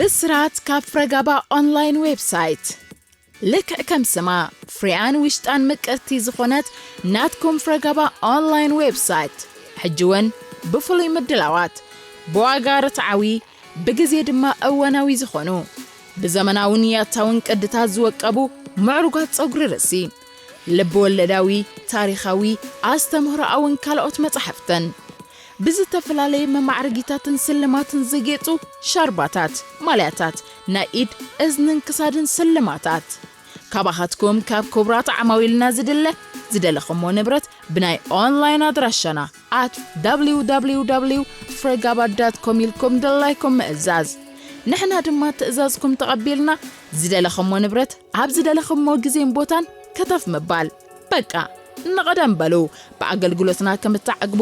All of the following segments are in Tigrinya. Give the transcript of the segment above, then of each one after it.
ብስራት ካብ ፍረጋባ ኦንላይን ዌብሳይት። ልክዕ ከም ስማ፣ ፍሪያን ውሽጣን ምቅርቲ ዝኾነት ናትኩም ፍረጋባ ኦንላይን ዌብሳይት፣ ሕጂ እውን ብፍሉይ ምድላዋት፣ ብዋጋ ርትዓዊ፣ ብግዜ ድማ እዋናዊ ዝኾኑ፣ ብዘመናውን ያታውን ቅድታት ዝወቀቡ ምዕሩጋት ጸጉሪ ርእሲ፣ ልብ ወለዳዊ፣ ታሪኻዊ፣ ኣስተምህሮኣውን ካልኦት መጻሕፍትን፣ ብዝተፈላለየ መማዕረጊታትን ስልማትን ዝጌጹ ሻርባታት፣ ማልያታት፣ ናይ ኢድ፣ እዝንን ክሳድን ስልማታት። ካባኻትኩም ካብ ክቡራት ዓማዊልና ዝድለ ዝደለኹሞ ንብረት ብናይ ኦንላይን ኣድራሻና at www ፍረጋባ ዳት ኮም ኢልኩም ድላይኩም ምእዛዝ። ንሕና ድማ ትእዛዝኩም ተቐቢልና ዝደለኹሞ ንብረት ኣብ ዝደለኹሞ ግዜን ቦታን ከተፍ ምባል። በቃ ንቐደም በሉ፣ ብኣገልግሎትና ከም እትዓግቡ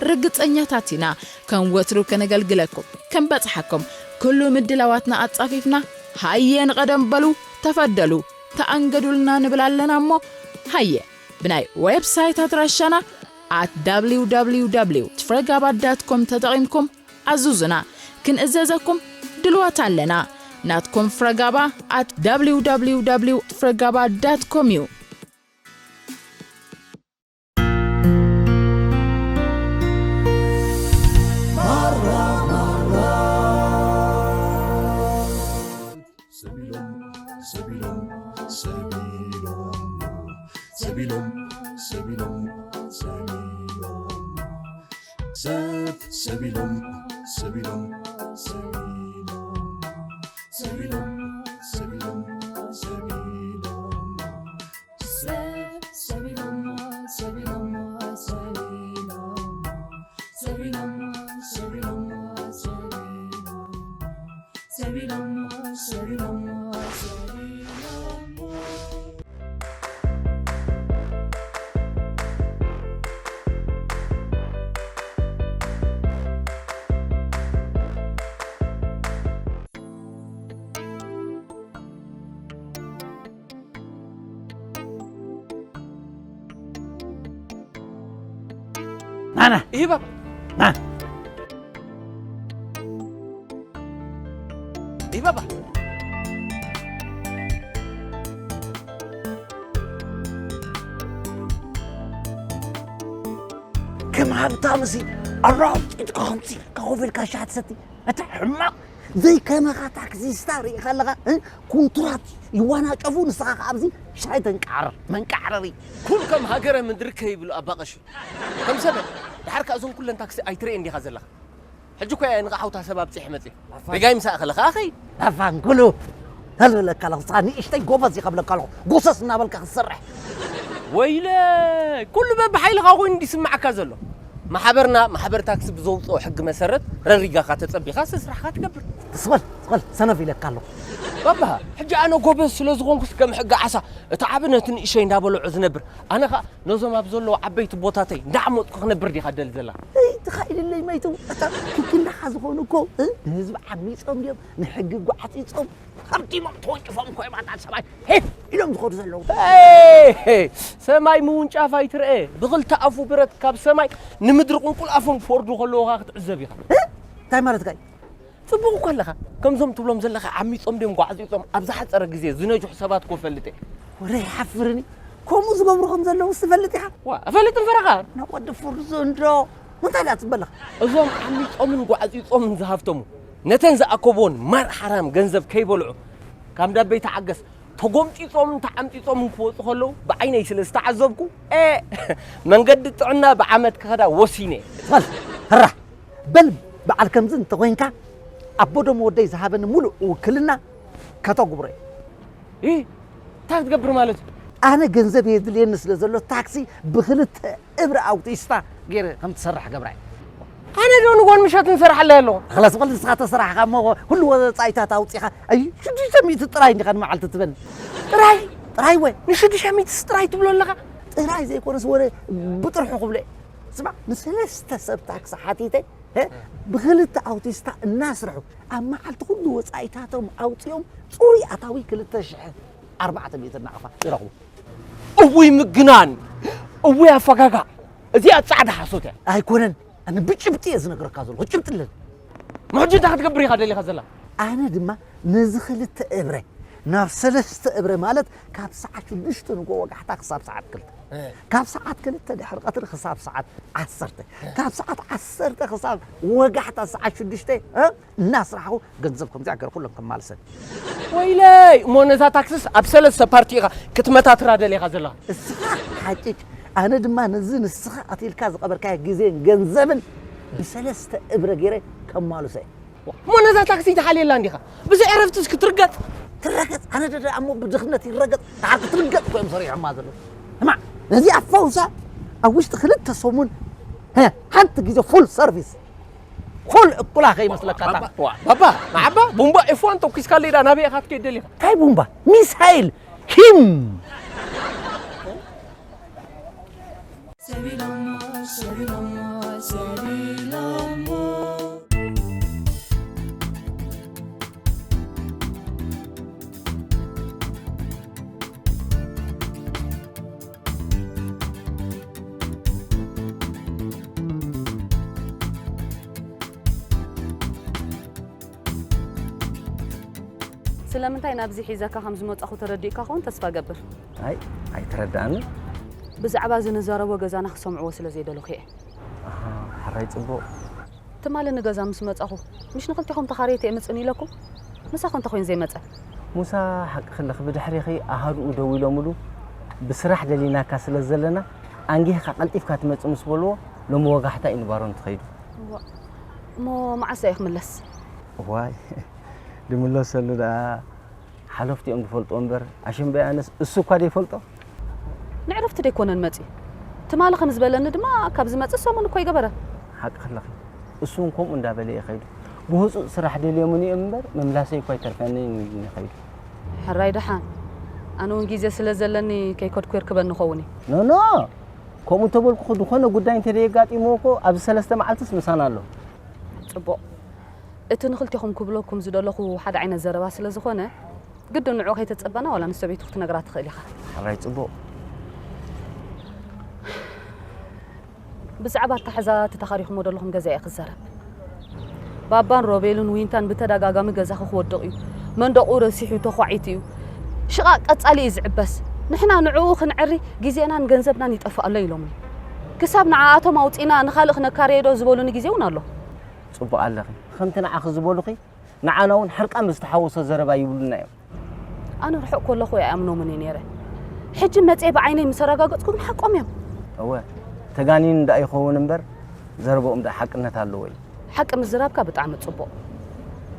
ርግጸኛታት ኢና። ከም ወትሩ ከነገልግለኩም፣ ከም በጽሓኩም፣ ኩሉ ምድላዋትና ኣጻፊፍና፣ ሃየ ንቐደም በሉ፣ ተፈደሉ፣ ተኣንገዱልና ንብል ኣለና እሞ፣ ሃየ ብናይ ዌብሳይት ኣድራሻና at www ፍረጋባ ዳት ኮም ተጠቒምኩም ኣዙዙና፣ ክንእዘዘኩም ድልዋት ኣለና። ናትኩም ፍረጋባ at www ፍረጋባ ዳት ኮም እዩ። ናና። ይሄ ባባ። ና። ይሄ ባባ። ከም ሃብታም እዚ ኣራጢጥካ ከምዚ ኮፍ ኢልካ ሻሂ ትሰቲ። ኣታ ሕማቕ ዘይከማኻ ታክሲስታ ርኢ ከለኻ፣ እ? ኩንትራት ይዋናጨፉ፣ ንስኻ ከኣ ኣብዚ ሻሂ ተንቃዕር፣ መንቃዕረሪ። ኩን ከም ሃገረ ምድሪ ከይብሉ ኣባ ቀሺ። ከም ሰብ፣ ድሓር ከኣ እዞም ኩለን ታክሲ ኣይትርእየን ዲኻ ዘለኻ? ሕጂ እኮ እየ ንቓሕ ሓውታ ሰብ ኣብጺሐ መጺእ። ኣፋ- ሪጋይ ምሳእ ከለኻ፣ ኣኸይ? ኣፋንኩሉ። ተልብለካ ኣለኹ፣ ንስኻ ንእሽተይ ጎበዝ ኢኻ ብለካ ኣለኹ። ጎሰስ እናበልካ ክትሰርሕ። ወይለ፣ ኩሉ በብሓይልኻ ኮይኑ እንዲስምዓካ ዘሎ። ማሕበርና፣ ማሕበር ታክሲ ብዘውፅኦ ሕጊ መሰረት ረሪጋኻ ተፀቢኻ ስራሕኻ ትገብር። ስበል፣ ስበል፣ ሰነፍ ኢለካ ኣለኹ። ባባ፣ ሕጂ ኣነ ጎበዝ ስለ ዝኾንኩስ ከም ሕጊ ዓሳ፣ እቲ ዓቢ ነቲ ንእሸይ እንዳበልዖ ዝነብር፣ ኣነ ኸኣ ነዞም ኣብ ዘለዉ ዓበይቲ ቦታተይ እንዳዓመፅኩ ክነብር ዲኻ ደሊ ዘላ? እይ፣ ተኻኢልለይ መይቱ። እታ ክክንዳኻ ዝኾኑ እኮ፣ እ? ንህዝቢ ዓሚፆም ድዮም? ንሕጊ ጓዕፂፆም? ሃብቲሞም ተወንጭፎም እኮ እዮም ኣታ ሰማይ ሄፍ ኢሎም ዝኸዱ ዘለዉ። ኤይ! ሰማይ ምውንጫፍ ኣይትርአ። ብኽልተ ኣፉ ብረት ካብ ሰማይ ንምድሪ ቁልቁል ኣፎም ክወርዱ ከለዉ ኸኣ ክትዕዘብ ኢኻ። እ? እንታይ ማለትካ እዩ? ጽቡቕ እኮ ኣለኻ። ከምዞም ትብሎም ዘለኻ ዓሚጾም ድዮም ጓዕጺጾም ኣብ ዝሓጸረ ግዜ ዝነጅሑ ሰባት እኮ እፈልጥ እየ። ወረ ይሓፍርኒ። ከምኡ ዝገብሩ ከም ዘለዉ ትፈልጥ ኢኻ? ዋ፣ እፈልጥ እምበር ኸኣ። ና ወዲ ፍርዙ እንዶ። እንታይ ደኣ ትብል ኣለኻ? እዞም ዓሚጾምን ጓዕጺጾምን ዝሃብተሙ፣ ነተን ዝኣከብዎን ማር ሓራም ገንዘብ ከይበልዑ፣ ካብ እንዳበይ ተዓገስ፣ ተጎምጢጾምን ተዓምጢጾምን ክወጹ ከለዉ ብዓይነይ ስለ ዝተዓዘብኩ፣ ኤ፣ መንገዲ ጥዕና ብዓመት ክኸዳ ወሲነ። በል፣ ህራ፣ በል በዓል ከምዚ እንተኾይንካ፣ ኣቦ ደሞ ወደይ ዝሃበኒ ሙሉእ ውክልና ከተጉብሮ እየ። ኢ፣ እንታይ ክትገብር ማለት እዩ? ኣነ ገንዘብ የድልየኒ ስለ ዘሎ ታክሲ ብኽልተ እብሪ ኣውቲስታ ገይረ ከም ትሰርሕ ገብራ እየ። ኣነ ዶ ንጎን ምሸት ንሰርሓላ ኣለኹ? ኽላስ በል ንስኻ ተሰራሕኻ እሞ ኩሉ ወጻኢታት ኣውጺኻ፣ ኣይ ሽዱሽተ ሚእቲ ጥራይ እንዲኻ ንመዓልቲ ትበኒ። ጥራይ? ጥራይ ወ? ንሽዱሽተ ሚእቲ ጥራይ ትብሎ ኣለኻ? ጥራይ ዘይኮነስ ወረ ብጥርሑ ክብሎ እየ። ስማዕ፣ ንሰለስተ ሰብ ታክሲ ሓቲተ፣ እ፣ ብኽልተ ኣውቲስታ እናስርሑ ኣብ መዓልቲ ኩሉ ወጻኢታቶም ኣውጺኦም ጽሩይ ኣታዊ ክልተ ሽሕ ኣርባዕተ ሚእቲ ናቕፋ ይረኽቡ። እውይ ምግናን! እውይ ኣፈጋጋ! እዚኣ ጻዕዳ ሓሶት እያ። ኣይኮነን፣ ኣነ ብጭብጢ እየ ዝነግረካ ዘለኹ፣ ጭብጢ ኣለኒ። ምሕጂ እንታይ ክትገብር ኢኻ ደሊኻ ዘላ? ኣነ ድማ ነዚ ክልተ እብረ ናብ ሰለስተ እብረ ማለት ካብ ሰዓት ሽዱሽተ ንግሆ ወጋሕታ ክሳብ ሰዓት ክልተ፣ ካብ ሰዓት ክልተ ድሕሪ ቀትሪ ክሳብ ሰዓት ዓሰርተ፣ ካብ ሰዓት ዓሰርተ ክሳብ ወጋሕታ ሰዓት ሽዱሽተ፣ እ፣ እናስራሕኹ ገንዘብ ከምዚኣ ገይረ ኩሎም ከማልሰን። ወይለይ እሞ ነዛ ታክስስ ኣብ ሰለስተ ፓርቲ ኢኻ ክትመታትራ ደሊኻ ዘለኻ። እስኻ ሓጭጭ፣ ኣነ ድማ ነዚ ንስኻ ኣትልካ ዝቐበርካዮ ግዜን ገንዘብን ብሰለስተ እብረ ገይረ ከማልሶ እየ። እሞ ነዛ ታክሲ ተሓልየላ እንዲኻ? ብዘይ ዕረፍትስ ክትርገጥ? ትረገጽ፣ ኣነ ደደ ኣሞ ብድኽነት ይረገጽ፣ ደሓር ክትርገጥ እኮ እዮም ሰሪሖማ ዘለዉ። ስማዕ፣ ነዚኣ ፈውሳ ኣብ ውሽጢ ክልተ ሰሙን፣ ሀ፣ ሓንቲ ግዜ ፉል ሰርቪስ፣ ፉል እኩላ ከይመስለካ። ባባ፣ ባባ፣ ንዓባ ቡምባ ኤፍ ዋን ተኩስካለይ ዳ ናበይ ኢኻ ትከይድ ደሊኻ? እንታይ ቡምባ? ሚሳይል፣ ሂም። ሰቢሎሞ፣ ሰቢሎሞ፣ ሰቢሎሞ። ስለምንታይ ናብዚ ሒዘካ ከም ዝመጻኹ ተረዲእካ ኸውን ተስፋ እገብር። ኣይ፣ ኣይተረድኣንን። ብዛዕባ እዚ ንዛረቦ ገዛና ክሰምዕዎ ስለ ዘይደለኹ እየ። ኣሃ፣ ሕራይ ጽቡቕ። ትማሊ ንገዛ ምስ መጻኹ፣ ምሽ ንኽልቴኹም ተኻረይቲ እየ ምጽን ኢለኩም? ምሳኹ እንተ ኮይኑ ዘይመጸ? ሙሳ፣ ሓቂ ክልኽ ብድሕሪኺ ኣሃዱኡ ደው ኢሎምሉ፣ ብስራሕ ደሊናካ ስለ ዘለና፣ ኣንጊህካ ቀልጢፍካ ትመጽእ ምስ በልዎ፣ ሎሚ ወጋሕታ እዩ ንባሮን ተኸይዱ። እዋ፣ እሞ መዓስ እዩ ክምለስ? እዋይ፣ ድምለሰሉ ደኣ ሓለፍቲ እዮም ዝፈልጦ እምበር፣ ኣሽምበይ ኣነስ እሱ እኳ ዘይፈልጦ። ንዕረፍቲ ደይኮነን መጺኡ። ትማሊ ከም ዝበለኒ ድማ፣ ካብ ዝመጽእ ሰሙን እኮ ይገበረ። ሓቂ ከለኺ፣ እሱ እውን ከምኡ እንዳበለ እዩ ከይዱ። ብህጹጽ ስራሕ ደልዮምኒ እዮም እምበር፣ ምምላሰይ እኳ ኣይተርፈንን እዩ ከይዱ። ሕራይ ደሓን። ኣነ እውን ግዜ ስለ ዘለኒ ከይከድኩ የርክበኒ ኸውን እዩ። ኖ፣ ኖ። ከምኡ እንተበልኩኺ፣ ዝኾነ ጉዳይ እንተ ደየጋጢምዎ እኮ ኣብዚ ሰለስተ መዓልትስ ምሳና ኣሎ። ጽቡቕ። እቲ ንኽልቴኹም ክብለኩም ዝደለኹ ሓደ ዓይነት ዘረባ ስለ ዝኾነ፣ ግድን ንዕኡ ከይተጸበና ዋላ ንሰበይቱ ክትነግራ ትኽእል ኢኻ። ሕራይ ጽቡቕ። ብዛዕባ ኣታሕዛ እቲ ተኻሪኹሞ ዘለኹም ገዛ እየ ክዛረብ። ባባን ሮቤልን ዊንታን ብተደጋጋሚ ገዛኺ ክወድቕ እዩ፣ መንደቑ ረሲሑ ተዃዒቱ እዩ፣ ሽቓቕ ቀጻሊ እዩ ዝዕበስ፣ ንሕና ንዕኡ ክንዕሪ ግዜናን ገንዘብናን ይጠፍእ ኣሎ ኢሎምኒ። ክሳብ ንዓኣቶም ኣውጺእና ንኻልእ ክነካርዮ ዶ ዝበሉኒ ግዜ እውን ኣሎ። ጽቡቕ ኣለኺ። ከምቲ ንዓኺ ዝበሉኺ ንዓና እውን ሕርቃን ብዝተሓወሶ ዘረባ ይብሉና እዮም። ኣነ ርሑቕ ከለኹ ኣይኣምኖምን እየ ነይረ። ሕጂ መጽየ ብዓይነይ ምስ ኣረጋገጽኩ ግን ሓቆም እዮም። እወ፣ ተጋኒኑ ደኣ ይኸውን እምበር ዘረባኦም ደኣ ሓቅነት ኣለዎ እዩ። ሓቂ ምዝራብካ ብጣዕሚ ጽቡቕ።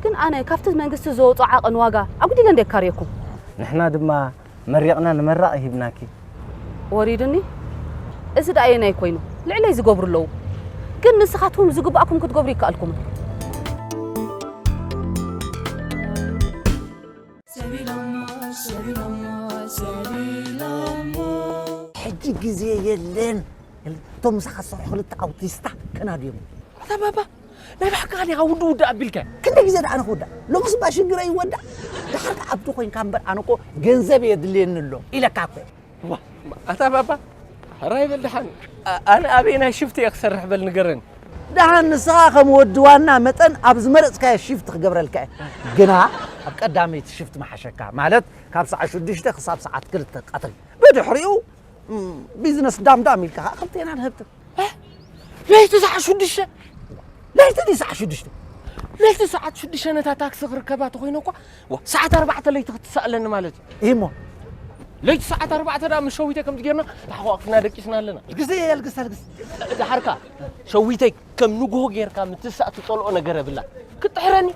ግን ኣነ ካብቲ መንግስቲ ዘወጾ ዓቐን ዋጋ ኣጉዲለ እንደ የካርየኩም። ንሕና ድማ መሪቕና ንመራቒ ሂብናኪ። ወሪዱኒ? እዚ ደኣ ኣየናይ ኮይኑ? ልዕለይ ዝገብሩ ኣለዉ። ግን ንስኻትኩም ዝግባእኩም ክትገብሩ ይከኣልኩምን። ሰቢሎሞ፣ ሰቢሎሞ፣ ሰቢሎሞ። ሕጂ ግዜ የለን። እቶም ምሳኻ ዝሰርሑ ክልተ ኣውቲስታ ከናድዮም። ኣታ ባባ፣ ናይ ብሓቂ ዲኻ ውድእ ውድእ ኣቢልካ? ክንደይ ግዜ ደኣ ኣነ ክውዳእ? ሎምስ እባ ሽግረይ ይወዳእ። ደሓር ከኣ ኣብቲ ኮይንካ እምበር ኣነ እኮ ገንዘብ የድልየኒ ኣሎ ኢለካ እኮ። ዋ፣ ኣታ ባባ፣ ሕራይ በል ደሓን። ኣ-፣ ኣነ ኣበየናይ ሽፍት እየ ክሰርሕ በል ንገረኒ። ደሓን ንስኻ ከም ወዲ ዋና መጠን ኣብ ዝመረጽካዮ ሽፍት ክገብረልካ እየ። ግና ኣብ ቀዳመይቲ ሽፍት መሓሸካ፣ ማለት ካብ ሰዓት ሽዱሽተ ክሳብ ሰዓት ክልተ ቀትሪ። ብድሕሪኡ፣ እም፣ ቢዝነስ ዳምዳም ኢልካ ኸዓ ክልቴና ንህብትም። እ? ለይቲ ሰዓት ሽዱሽተ? ለይቲ ድዩ ሰዓት ሽዱሽተ? ለይቲ ሰዓት ሽዱሽተ ነታ ታክሲ ክርከባ ተኾይነ እኳ፣ ዋ፣ ሰዓት ኣርባዕተ ለይቲ ክትሰኣለኒ ማለት እዩ። እሞ? ለይቲ ሰዓት ኣርባዕተ ደኣ ምስ ሸዊተይ ከምዚ ጌርና ተሓቋቒፍና ደቂስና ኣለና። ኣልግስ፣ ኣልግስ፣ ኣልግስ። ደሓርካ ሸዊተይ ከም ንግሆ ጌርካ ምትሳእ ትጸልኦ ነገር የብላን። ክትጥሕረኒ?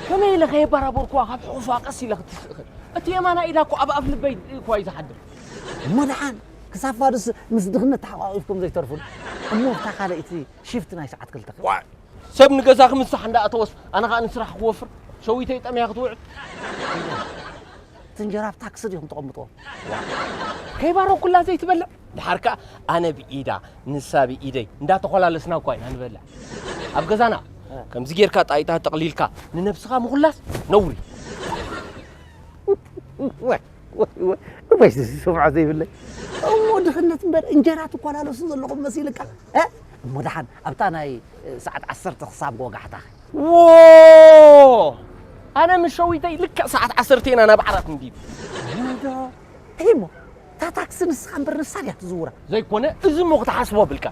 ከመይ ኢለ ከየባራበርኩዋ ካብ ሕቑፋ ቀስ ኢለ ክትስእ እኽእል? እቲ የማናይ ኢዳ እኮ ኣብ ኣፍ ልበይ እኳ እዩ ዝሓድር። እሞ ደሓን ክሳብ ፋዱስ ምስ ድኽነት ተሓቋቒፍኩም ዘይተርፉን? እሞ ኣብታ ካልኣይቲ ሽፍት ናይ ሰዓት ክልተ ኸ? ዋይ! ሰብ ንገዛ ክምሳሕ እንዳኣተወስ ኣነ ኸኣ ንስራሕ ክወፍር? ሸዊተይ ጠምያ ክትውዕል? እቲ እንጀራ ኣብ ታክሲ ዲኹም ተቐምጥዎ? ከይባረኩላ ዘይትበልዕ? ደሓር ከኣ ኣነ ብኢዳ ንሳ ብኢደይ እንዳተኾላለስና እኳ ኢና ንበልዕ። ኣብ ገዛና ከምዚ ጌርካ ጣይታ ጠቕሊልካ ንነብስኻ ምኹላስ ነውሪ። ወይ፣ ወይ፣ ወይ፣ እባይስ እዚ ሰምዖ ዘይብለይ። እሞ ድኽነት እምበር እንጀራ ትኮላለሱ ዘለኹም መሲልካ? እ? እሞ ደሓን ኣብታ ናይ፣ እ፣ ሰዓት ዓሰርተ ክሳብ ወጋሕታ። ዎ! ኣነ ምስ ሸዊተይ ልክዕ ሰዓት ዓሰርተ ኢና ናብ ዓራት ንድይብ። እሞ እታ ታክሲ ንስኻ እምበር ንሳ ድያ ትዝውራ? ዘይኮነ፣ እዚ እሞ ክትሓስቦ ብልካ።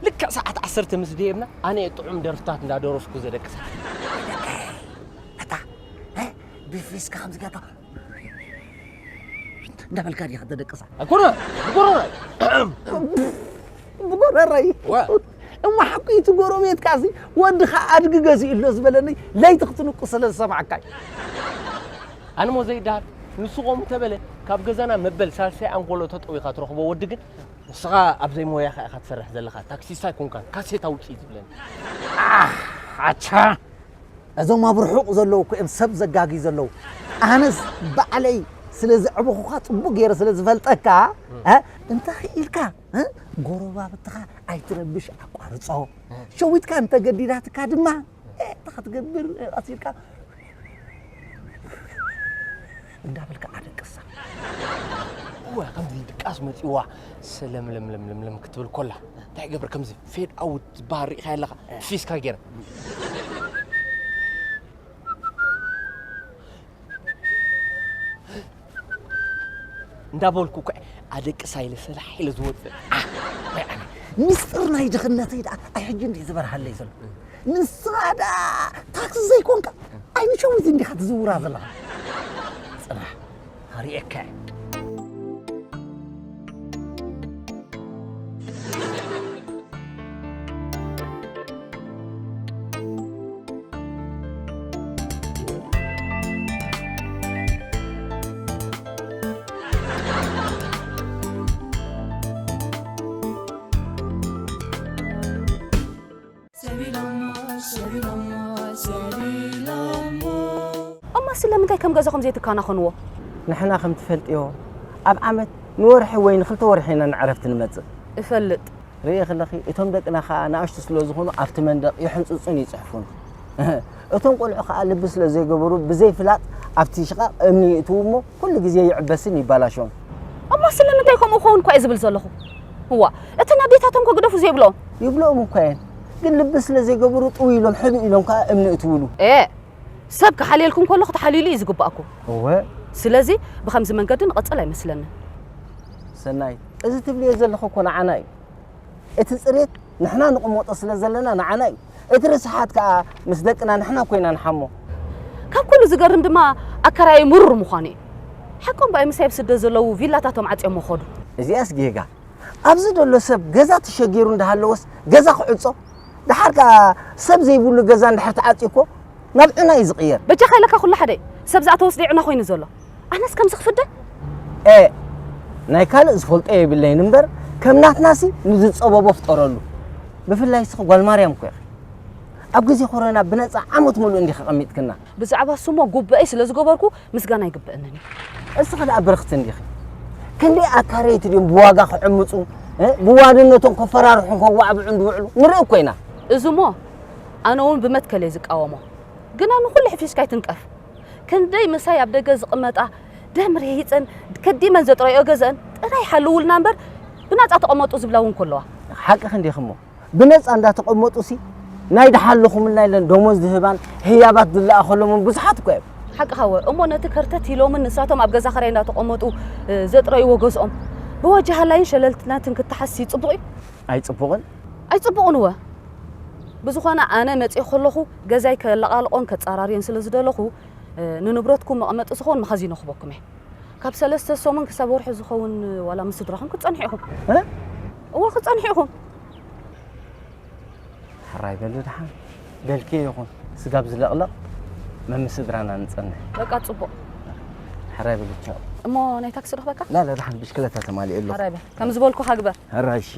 ልክዕ ሰዓት ዓሰርተ ምስ ደየብና ኣነ እየ ጥዑም ደርፍታት እንዳደረፍኩ ዘደቅሳ። እታ እ፣ ብፊስካ ከምዚ ጌርካ እንዳበልካ ዲኻ ተደቅሳ? ኣኮነ፣ ኣኮነ። ብጎረረይ። ዋ። እሞ ሓቂ እቲ ጎረቤትካ እዚ ወድኻ ኣድጊ ገዚኡ ኣሎ ዝበለኒ ለይቲ ክትንቁ ስለ ዝሰማዕካ እዩ። ኣነ ሞ ዘይዳር ንሱ ከምኡ ተበለ ካብ ገዛና መበል ሳልሳይ ኣንጎሎ ተጠዊኻ ትረኽቦ ወዲ ግን ንስኻ ኣብ ዘይሞያኻ ኢኻ ትሰርሕ ዘለኻ ታክሲስት ኣይኮንካን ካሴታ ውፅኢት ዝብለኒ። ኣቻ እዞም ኣብ ርሑቕ ዘለዉ እኮ እዮም ሰብ ዘጋግዩ ዘለዉ። ኣነስ ባዕለይ ስለ ዘዕበኹኻ ጽቡቕ ገይረ ስለ ዝፈልጠካ እ፣ እንተ ኽኢልካ እ፣ ጎረባብትኻ ኣይትረብሽ ኣቋርጾ። ሸዊትካ እንተ ገዲዳትካ ድማ እ፣ እንታይ ክትገብር እ፣ ቀስ ኢልካ እንዳበልካ ኣደቅሳ። እወ ከምዚ ድቃስ መፂዋ ሰለምለምለምለምለም ክትብል ኮላ እንታይ ገብር ከምዚ ፌድ ኣውት ዝበሃል ርኢኻ ኣለኻ ፊስካ ገይረ እንዳበልኩ እኮ ኣደቅሳ ኢለ ሰላሕ ኢለ ዝወፅእ። ሚስጥር ናይ ድኽነተይ ደኣ ኣይ ሕጂ እንዲህ ዝበርሃለይ ዘሎ። ንስኻ ደኣ ታክሲ ዘይኮንካ ኣይ ንሸዊት እንዲኻ ትዝውራ ዘለኻ። ጽናሕ፣ ኸርእየካ እየ። እሞ ስለምንታይ ከም ገዛኹም ዘይትከናኸንዎ? ንሕና ከም ትፈልጥዮ ኣብ ዓመት ንወርሒ ወይ ንክልተ ወርሒ ኢና ንዕረፍቲ ንመጽእ። እፈልጥ። ርእየ ክለኺ እቶም ደቅና ከኣ ንኣሽቱ ስለ ዝኾኑ ኣብቲ መንደቕ ይሕንጽጹን ይጽሕፉን። እቶም ቆልዑ ከኣ ልቢ ስለ ዘይገበሩ ብዘይ ፍላጥ ኣብቲ ሽቓቕ እምኒ ይእትዉ እሞ ኩሉ ግዜ ይዕበስን ይባላሾን። እሞ ስለምንታይ ከምኡ ክኸውን እኳ እየ ዝብል ዘለኹ። እዋ እተን ኣዴታቶም ከ ግደፉ ዘይብልኦም? ይብልኦም እኳ እየን ግን ልቢ ስለ ዘይገበሩ ጥው ኢሎም ሕብእ ኢሎም ከኣ እምኒ እትውሉ። ኤእ ሰብ ክሓልየልኩም ከሎ ክትሓልዩሉ እዩ ዝግባእኩም። እወ። ስለዚ ብኸምዚ መንገዲ ንቐጽል ኣይመስለንን። ሰናይ እዚ ትብልዮ ዘለኺ እኮ ንዓና እዩ። እቲ ጽሬት ንሕና ንቕመጦ ስለ ዘለና ንዓና እዩ። እቲ ርስሓት ከኣ ምስ ደቅና ንሕና እኮ ኢና ንሓሞ። ካብ ኩሉ ዝገርም ድማ ኣከራይ ምሩር ምዃኑ እዩ። ሓቆም ባይ ምሳይ ኣብ ስደት ዘለዉ ቪላታቶም ዓጽዮሞ ኸዱ። እዚኣስ ጌጋ። ኣብዚ ደሎ ሰብ ገዛ ተሸጊሩ እንዳሃለወስ ገዛ ክዕጾ? ደሓር ከኣ ሰብ ዘይብሉ ገዛ እንድሕር ተዓጽዩ እኮ ናብ ዑና እዩ ዝቕየር። በጃኻ ኢለካ ኩሉ ሓደ እዩ። ሰብ ዝኣተወስ ደይ ዑና ኮይኑ ዘሎ። ኣነስ ከምዚ ክፍደ? ኤእ ናይ ካልእ ዝፈልጦ የብለይን እምበር ከም ናትናሲ ንዝጸበቦ ፍጠረሉ። ብፍላይ እስኺ ጓል ማርያም እኮ ኢኺ። ኣብ ግዜ ኮሮና ብነጻ ዓመት ሙሉእ እንዲኺ ቀሚጥክና። ብዛዕባ እሱ እሞ ጉብአይ ስለ ዝገበርኩ ምስጋና ኣይግብአንን እዩ። እስኺ ደኣ ብርኽቲ እንዲኺ። ክንደይ ኣካረይቲ ድዮም ብዋጋ ክዕምጹ፣ እ፣ ብዋንነቶም ከፈራርሑን ከዋዕብዑን ዝውዕሉ ንርኢ እኮ ኢና። እዚ እሞ ኣነ እውን ብመትከል እየ ዝቃወሞ። ግና ንኹሉ ሕፊስካ ኣይትንቀፍ። ክንደይ ምሳይ ኣብ ደገ ዝቕመጣ ደም ርሂፀን ከዲመን ዘጥረዮ ገዘአን ጥራይ ሓልውልና እምበር ብናፃ ተቐመጡ ዝብላ እውን ከለዋ። ሓቅኺ እንዲኺ እሞ ብነፃ እንዳተቐመጡሲ ናይ ደሓለኹምልና ኢለን ደሞዝ ዝህባን ህያባት ዝለኣኸሎምን ብዙሓት እኮ እዮም። ሓቅኻ እወ። እሞ ነቲ ከርተት ኢሎምን ንሳቶም ኣብ ገዛ ኸራይ እንዳተቐመጡ ዘጥረይዎ ገዝኦም ብወጃሃላይን ሸለልትነትን ክተሓስሲ ፅቡቕ እዩ? ኣይፅቡቕን። ኣይፅቡቕን እወ። ብዝኾነ ኣነ መፂእ ከለኹ ገዛይ ከለቓልቖን ከፃራርዮን ስለ ዝደለኹ ንንብረትኩም መቐመጢ ዝኾን መኻዚኖ ክበኩም እየ። ካብ ሰለስተ ሰሙን ክሳብ ወርሒ ዝኸውን ዋላ ምስ ስድራኹም ክትጸንሑ ኢኹም። እ? እወ ክትጸንሑ ኢኹም። ሕራይ በሉ ደሓን። በልኪ ይኹን ስጋብ ዝለቕለቕ መምስ ስድራና ንጸንሕ። በቃ ጽቡቕ። ሕራይ በሉ ቻው። እሞ ናይ ታክሲ ዶ ክበካ? ላላ ደሓን ብሽክለታ ተማሊኡ ኣለኹ። ሕራይ በል። ከም ዝበልኩኻ ግበር። ሕራይ እሺ።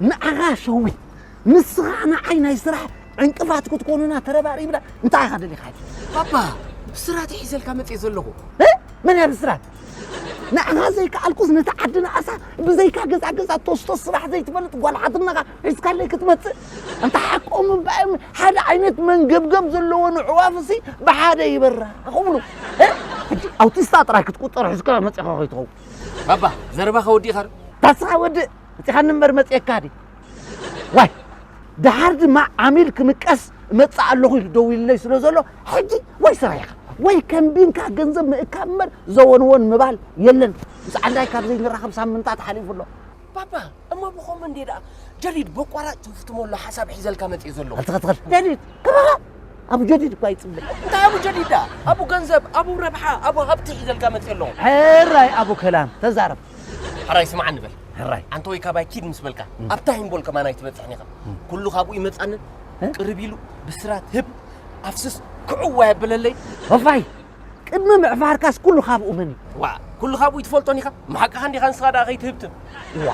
ንዓኻ ሸዊት ንስኻ ንዓይ ናይ ስራሕ ዕንቅፋት ክትኮኑና ተረባሪብና እንታይ ኢኻ ደሊኻ? ባባ፣ ብስራት ሒዘልካ መጽእ ዘለኹ። እ? መን እያ ብስራት? ንዓኻ ዘይከኣልኩስ ነቲ ዓዲ ንኣሳ ብዘይካ ገዛ ገዛ ቶስቶስ ስራሕ ዘይትፈልጥ ጓል ሓትነኻ ሒዝካለይ ክትመጽእ? ኣንታ ሓቆም እምበኣዮም ሓደ ዓይነት መንገብገብ ዘለዎ ንዕዋፍሲ ብሓደ ይበራ ክብሉ። እ? ሕጂ ኣውቲስታ ጥራይ ክትቁጠር ሒዝካ መጺኻ ከይትኸውን። ባባ፣ ዘረባኻ ወዲእኻ ዶ? ታስኻ ወድእ፣ መጺኻኒ እምበር መጺኤካ ድዩ? ዋይ፣ ደሓር ድማ ዓሚል ክምቀስ እመጽእ ኣለኹ ኢሉ ደዊሉለይ ስለ ዘሎ፣ ሕጂ ወይ ስራሕ ኢኻ ወይ ከንቢንካ ገንዘብ ምእካብ እምበር ዘወንወን ምባል የለን። ምስ ዓንዳይ ካብ ዘይንራኸብ ሳምንታት ሓሊፉ ኣሎ። ባባ፣ እሞ ብኸምኡ እንዴ ደኣ ጀዲድ በቋራጭ ትፍትመሉ ሓሳብ ሒዘልካ መጽእ ዘሎ? ኣልትኸትኸል ጀዲድ ክበኻ ኣብ ጀዲድ እኳ ይጽብቕ። እንታይ ኣቡ ጀዲድ ደኣ? ኣቡ ገንዘብ፣ ኣቡ ረብሓ፣ ኣቡ ሃብቲ ሒዘልካ መጽእ ኣሎ። ሕራይ ኣቡ ከላም ተዛረብ። ሕራይ ስማዕ ንበል። ሕራይ። ኣንተ ወይ ካባይ ኪድ ምስ በልካ፣ ኣብታ ሂምቦል ከማን ኣይትበጽሕን ኢኻ። ኩሉ ካብኡ ይመጻንን፣ እ? ቅርብ ኢሉ ብስራት ህብ ኣፍስስ ክዕዋ የብለለይ። ወፋይ፣ ቅድሚ ምዕፋርካስ ኩሉ ካብኡ መን እዩ? ዋ፣ ኩሉ ካብኡ ይትፈልጦን ኢኻ። መሓቅኻ እንዲኻ ንስኻ ደኣ ከይትህብትም። ዋ፣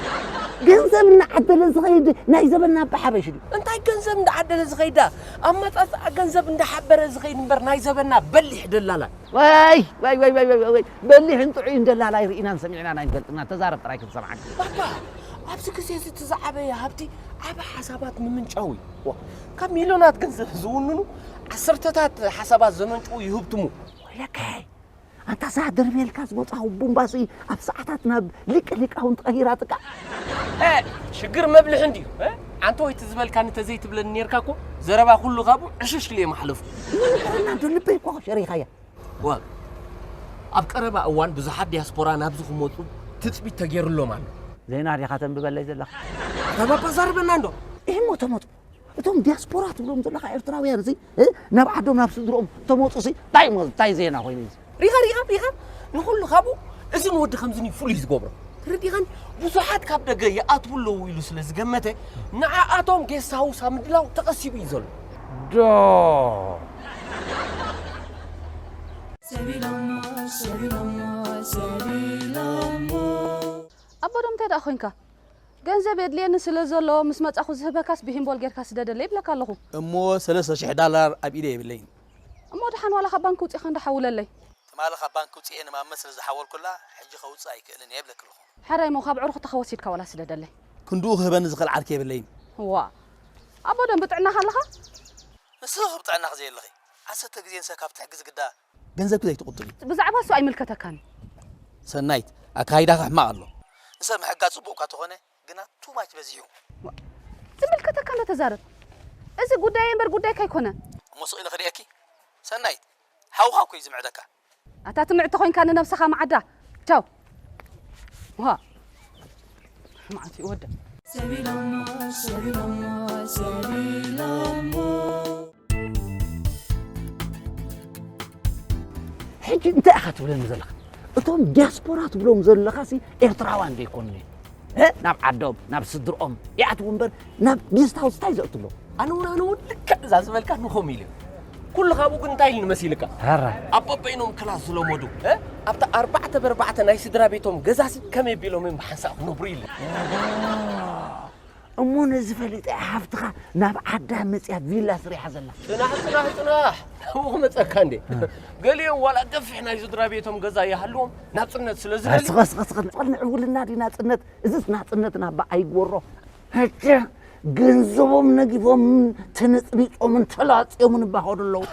ገንዘብ እናዓደለ ዝኸይድ ናይ ዘበና ኣባሓበሽ ድዩ? እንታይ ገንዘብ እንዳዓደለ ዝኸይድ ደኣ? ኣመጻጽኣ ገንዘብ እንዳሓበረ ዝኸይድ እምበር ናይ ዘበና በሊሕ ደላላ። ዋይ፣ ዋይ፣ ዋይ፣ ዋይ፣ ዋይ፣ ዋይ። በሊሕን ጥዑይን ደላላይ ርኢናን ሰሚዕናን ኣይንፈልጥና። ተዛረብ ጥራይ ክንሰምዓካ። ባባ፣ ኣብዚ ግዜ እዚ እቲ ዝዓበየ ሃብቲ ዓቢ ሓሳባት ምምንጫው እዩ። ዋ፣ ካብ ሚልዮናት ገንዘብ ዝውንኑ ዓሰርተታት ሓሳባት ዘመንጭዉ ይህብትሙ። ወይለከይ፣ ኣንታ እዛ ደርብየልካ ዝመጽኣ ቡምባሲ ኣብ ሰዓታት ናብ ሊቅ ሊቃውንቲ ቀይራትካ። እ፣ ሽግር መብልሒ እንድዩ። እ? ኣንተ ወይ እቲ ዝበልካኒ ተዘይትብለኒ ኔርካ እኮ ዘረባ ኩሉ ካብኡ ዕሽሽ ኢለ ማሕለፉ። ምንቅርና እንዶ ልበይ እኮ ሸሪኻያ። ዋ፣ ኣብ ቀረባ እዋን ብዙሓት ዲያስፖራ ናብዚ ክመጹ ትጽቢት ተገይሩሎም ኣሎ። ዜና ዲኻ ተንብበለይ ዘለኻ? ኣታ ባባ ዛርበና እንዶ። እሞ ተመጡ። እቶም ዲያስፖራ ትብሎም ዘለኻ ኤርትራውያን እዚ፣ እ፣ ናብ ዓዶም ናብ ስድሮኦም ተመጹ ሲ፣ እንታይ ሞ-፣ እንታይ ዜና ኮይኑ እዚ? ሪኻ፣ ሪኻ፣ ሪኻ፣ ንኹሉ ካብኡ እዝን ወዲ ከምዝን እዩ ፍሉይ ዝገብሮ። ተረዲኻን? ብዙሓት ካብ ደገ ይኣትዉ ኣለዉ ኢሉ ስለ ዝገመተ፣ ንዓኣቶም ጌስት ሃውስ ኣብ ምድላው ተቐሲቡ እዩ ዘሎ። ዶ። ኣቦ ዶ እንታይ ደኣ ኮንካ? ገንዘብ የድልየኒ ስለ ዘሎ፣ ምስ መጻኹ ዝህበካስ ብሂምቦል ጌርካ ስደደለይ ይብለካ ኣለኹ። እሞ ሰለስተ ሽሕ ዳላር ኣብ ኢደ የብለይን። እሞ ደሓን ዋላ ካብ ባንክ ውጺእካ እንዳ ሓውለለይ። ትማሊ ካብ ባንክ ውጺኤ ንማመ ስለ ዝሓወልኩላ፣ ሕጂ ከውጽእ ኣይክእልን እየ ይብለኪ ኣለኹ። ሕራይ እሞ ካብ ዕርኹትኻ ወሲድካ ዋላ ስደደለይ። ክንድኡ ክህበኒ ዝኽእል ዓርኪ የብለይን። ዋ፣ ኣቦ ደም ብጥዕናኻ ኣለኻ? ንስኺ ብጥዕናኺ ዘየለኺ፣ ዓሰርተ ግዜ ንሰብ ካብ ትሕግዚ ግዳ ገንዘብኪ ዘይትቑጥቢ። ብዛዕባ እሱ ኣይምልከተካን። ሰናይት፣ ኣካይዳኺ ሕማቕ ኣሎ። ንሰብ ምሕጋዝ ጽቡቕ እኳ ተኾነ፣ ግና ቱ ማች በዚሑ። ዝምልከተካ እንዶ ተዛረብ። እዚ ጉዳይ እምበር ጉዳይካ ኣይኮነ። እሞ ስቕ ኢለ ክርእየኪ? ሰናይት፣ ሓውኻ እኮ እዩ ዝምዕደካ። ኣታ ትምዕድ ተኾይንካ ንነብስኻ መዓዳ። ቻው። ውሃ። ሕማዓት እዩ ወደ። ሰቢሎሞ፣ ሰቢሎሞ፣ ሰቢሎሞ። ሕጂ እንታይ ኢኻ ትብለኒ ዘለኻ? እቶም ዲያስፖራ ትብሎም ዘለኻሲ ኤርትራውያን ዶ ኣይኮኑን እዮም? እ? ናብ ዓዶም፣ ናብ ስድርኦም ይኣትዉ እምበር ናብ ጌስት ሃውስ እንታይ ዘእትሎም? ኣነ እውን፣ ኣነ እውን ልክዕ እዛ ዝበልካ ንኸም ኢሉ። ኩሉ ካብኡ ግን እንታይ ኢሉ መሲልካ? ኧረ። ኣብ በበይኖም ክላስ ዝለመዱ፣ እ? ኣብታ ኣርባዕተ ብኣርባዕተ ናይ ስድራ ቤቶም ገዛሲ ከመይ ኣቢሎም እዮም ብሓንሳእ ክነብሩ ኢሉ። እሞ ነዚ ፈሊጠ እያ ሓፍትኻ ናብ ዓዳ መጽያ ቪላ ስሪሓ ዘላ። ጽናሕ፣ ጽናሕ፣ ጽናሕ። ናብኡ ክመጸካ እንዴ? ገሊኦም ዋላ ገፊሕ ናይ ስድራ ቤቶም ገዛ ይሃልዎም፣ ናጽነት ስለ ዝደልዩ። ስኸ፣ ስኸ፣ ስኸ፣ ንዕውልና ድዩ ናጽነት? እዚስ ናጽነትና እባ ኣይግበሮ። ሕጂ ገንዘቦም ነጊፎም ተነጽኒጾምን ተላጽዮምን እባ ኸዱ ኣለዉ።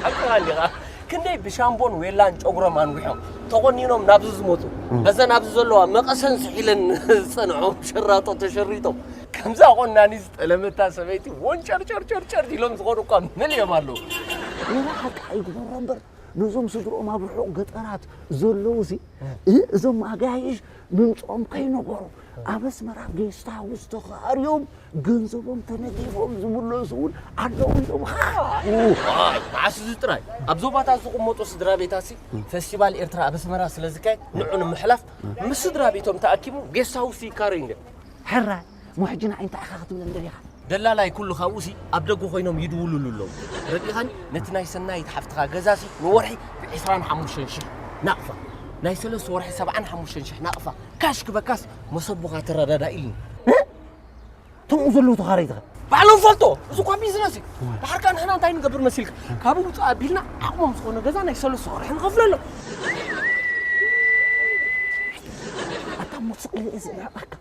ሓቅኻ እንዲኻ። ክንደይ ብሻምቦን ዌላን ጨጉሮም ኣንዊሖም ተቖኒኖም ናብዚ ዝመጹ። እም። በዘን ኣብዚ ዘለዋ መቐሰን ስሒለን ዝጸንዖም ሸራጦ ተሸሪጦም። ከምዛ ቆናኒ ዝጠለመታ ሰበይቲ ወንጨርጨርጨርጨር ኢሎም ዝኾኑ እኳ መሊኦም ኣለዉ። ወላ ሓቂ ኣይግበሮ እምበር፣ ነዞም ስድርኦም ኣብ ርሑቕ ገጠራት ዘለዉ ሲ፣ እ። እ፣ እዞም ኣጋይሽ ምምጽኦም ከይነገሩ፣ ኣብ ኣስመራ ጌስት ሃውስ ተኻርዮም፣ ገንዘቦም ተነጊፎም ዝምለሱ እውን ኣለዉ እዮም። ዋይ፣ መዓስ እዚ ጥራይ? ኣብ ዞባታት ዝቕመጡ ስድራ ቤታት ሲ፣ እ። ፈስቲቫል ኤርትራ ኣብ ኣስመራ ስለ ዝካየድ፣ ንዑ ንምሕላፍ ምስ ስድራ ቤቶም ተኣኪቦም ጌስት ሃውስ ይካረዩ እንድዮም። ሕራይ፣ እሞ ሕጂ ንዓይ እንታይ ኢኻ ክትብለኒ ደሊኻ? ደላላይ ኩሉ ካብኡሲ ኣብ ደገ ኮይኖም ይድውሉሉ ኣለዉ። ረዲኻኒ? ነቲ ናይ ሰናይት ሓፍትኻ ገዛሲ ንወርሒ ብዕስራን ሓሙሽተን ሽሕ ናቕፋ፣ ናይ ሰለስተ ወርሒ ሰብዓን ሓሙሽተን ሽሕ ናቕፋ ካሽ ክበካስ መሰቦኻ ተረዳዳ ኢልኒ። እ? እቶም ዘለዉ ተኻረይትኻ? ባዕ ንፈልጦ፣ እዚ እኳ ቢዝነስ እዩ። ድሓር ከኣ ንሕና እንታይ ንገብር መሲልካ? ካብኡ ውፅእ ኣቢልና ዓቕሞም ዝኾነ ገዛ ናይ ሰለስተ ወርሒ ንኸፍለሎም። ኣታ ሙስቕ እዚ እያ በቃ።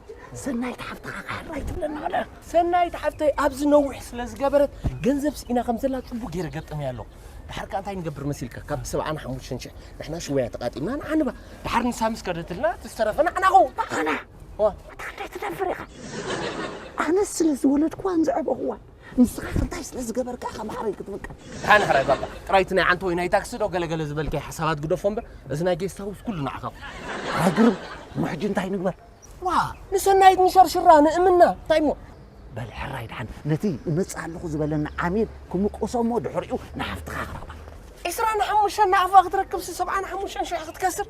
ሰናይት ሓፍትኻ ካሕራ ኣይትብለና ወላ። ሰናይት ሓፍተይ ኣብዚ ነዊሕ ስለ ዝገበረት ገንዘብ ስኢና ከም ዘላ ጽቡቕ ገይረ ገጠመያ ኣለኹ። ድሓር ከኣ እንታይ ንገብር መሲልካ? ካብ ሰብዓን ሓሙሽተን ሽሕ ንሕና ሽወያ ተቓጢምና ንዓንባ። ድሓር ንሳ ምስ ከደትልና እቲ ዝተረፈ ንዓና ኸው። ንዓና? ዋ። ኣታ እንታይ ትደፍር ኢኻ? ኣነስ ስለ ዝወለድክዋን ዘዕበኹዋን። ንስኻ እንታይ ስለ ዝገበርካ ኢኻ ማዕረይ ክትብቀል? ድሓን ሕራይ ባባ። ጥራይ እቲ ናይ ዓንተ ወይ ናይ ታክሲ ዶ ገለገለ ዝበልካዮ ሓሳባት ግደፎ እምበር፣ እዚ ናይ ጌስት ሃውስ ኩሉ ንዓኻ። ኣግርም፣ እሞ ሕጂ እንታይ ንግበር? ዋ፣ ንሰናይት ንሸርሽራ፣ ንእምና፣ እንታይ እሞ? በል ሕራይ ድሓን፣ ነቲ እመጽእ ኣለኹ ዝበለኒ ዓሚል ክምቆሶ እሞ ድሕሪኡ ንሓፍትኻ ክረኽባ። ዕስራን ሓሙሽተን ናቕፋ ክትረክብሲ ሰብዓን ሓሙሽተን ሽሕ ክትከስር?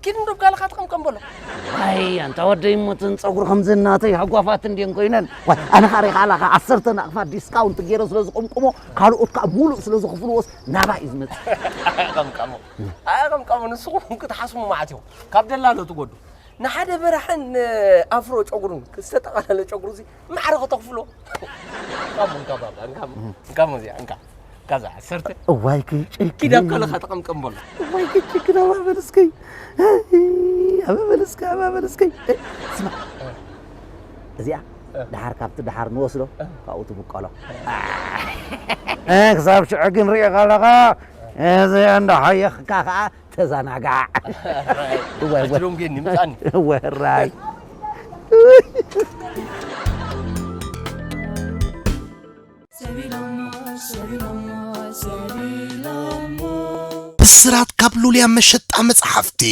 ኪድ እንዶ ብጋልኻ ትቕምቀም በሎ። ኣይ፣ ኣንታ ወደይ እሞ እተን ጸጉሪ ከምዘን ናተይ ሃጓፋት እንድየን ኮይነን። ዋይ፣ ኣነ ኻሪኻ ኣላኻ ዓሰርተ ናቕፋ ዲስካውንት ገይረ ስለ ዝቕምቅሞ፣ ካልኦት ከኣ ሙሉእ ስለ ዝኽፍልዎስ ናባይ እዩ ዝመጽእ። ኣቐምቀሙ። ኣቐምቀሙ፣ ንስኹም ክትሓስሙ መዓት ኢኹም። ካብ ደላሎ ትጎዱ። ንሓደ በራሕን ኣፍሮ ጨጉሩን ዝተጠቓለለ ጨጉሩ እዚ ማዕረ ከተኽፍሎ። እንካሞ፣ እንካ ባባ፣ እንካሞ፣ እንካሞ እዚኣ፣ እንካ። ካዛ ዓሰርተ። እዋይ፣ ክጭኪ። ኪዳ እኮ ለኻ ተቐምቀም በሎ። እዋይ፣ ክጭኪ፣ ኣባበል እስከይ። ኣባበል እስከ፣ ኣባበል እስከይ። እ፣ ስማ። እ። እዚኣ እ። ደሓር ካብቲ ደሓር ንወስዶ፣ እ። ካብኡ ትብቀሎ። እ። እ፣ ክሳብ ሽዑ ግን ሪኦ ከለኻ፣ እዚ እንዳሓየኽካ ኸዓ ተዘናጋዕ። ሕራይ። እወ፣ እወ። ሕጂ ሎምጌ ንምጻኒ። እወ፣ ሕራይ። ብስራት ካብ ሉልያ መሸጣ መጽሓፍቲ።